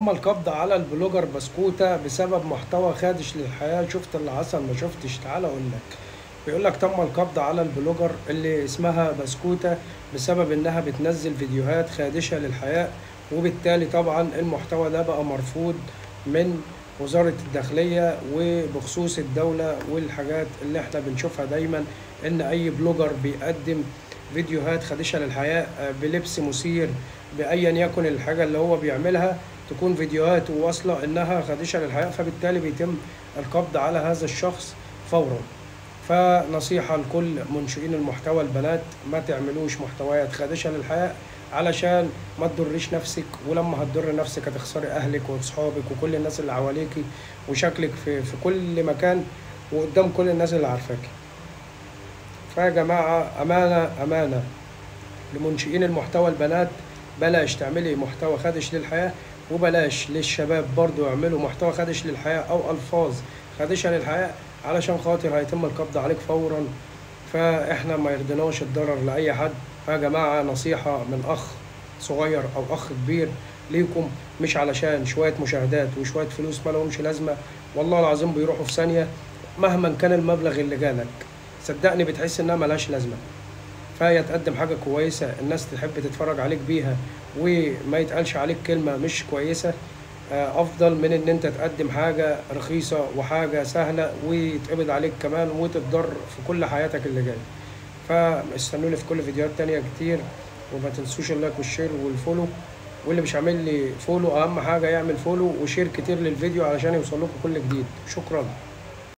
تم القبض على البلوجر بسكوتة بسبب محتوى خادش للحياة. شفت اللي حصل؟ ما شفتش؟ تعال اقول لك. بيقول لك تم القبض على البلوجر اللي اسمها بسكوتة بسبب انها بتنزل فيديوهات خادشة للحياة، وبالتالي طبعا المحتوى ده بقى مرفوض من وزارة الداخلية وبخصوص الدولة والحاجات اللي احنا بنشوفها دايما، ان اي بلوجر بيقدم فيديوهات خادشة للحياة بلبس مثير بأيا يكن الحاجة اللي هو بيعملها تكون فيديوهات واصلة انها خادشة للحياة، فبالتالي بيتم القبض على هذا الشخص فورا. فنصيحة لكل منشئين المحتوى البنات، ما تعملوش محتويات خادشة للحياة علشان ما تضريش نفسك، ولما هتضر نفسك هتخسري اهلك واصحابك وكل الناس اللي حواليكي وشكلك في كل مكان وقدام كل الناس اللي عارفاكي. فيا جماعة امانة امانة لمنشئين المحتوى البنات، بلاش تعملي محتوى خادش للحياة، وبلاش للشباب برضو يعملوا محتوى خادش للحياة او الفاظ خادشة للحياة علشان خاطر هيتم القبض عليك فورا. فاحنا ما يرضيناش الضرر لاي حد. فيا جماعة نصيحة من اخ صغير او اخ كبير ليكم، مش علشان شوية مشاهدات وشوية فلوس ما لهمش لازمة، والله العظيم بيروحوا في ثانية مهما كان المبلغ اللي جالك، صدقني بتحس انها ملهاش لازمة. فهي تقدم حاجة كويسة الناس تحب تتفرج عليك بيها وما يتقالش عليك كلمة مش كويسة، افضل من ان انت تقدم حاجة رخيصة وحاجة سهلة ويتقبض عليك كمان وتتضر في كل حياتك اللي جاية. فاستنوني في كل فيديوهات تانية كتير، وما تنسوش ال like وال share وال follow، واللي مش عامل لي follow اهم حاجة يعمل follow و share كتير للفيديو علشان يوصل لكم كل جديد. شكرا.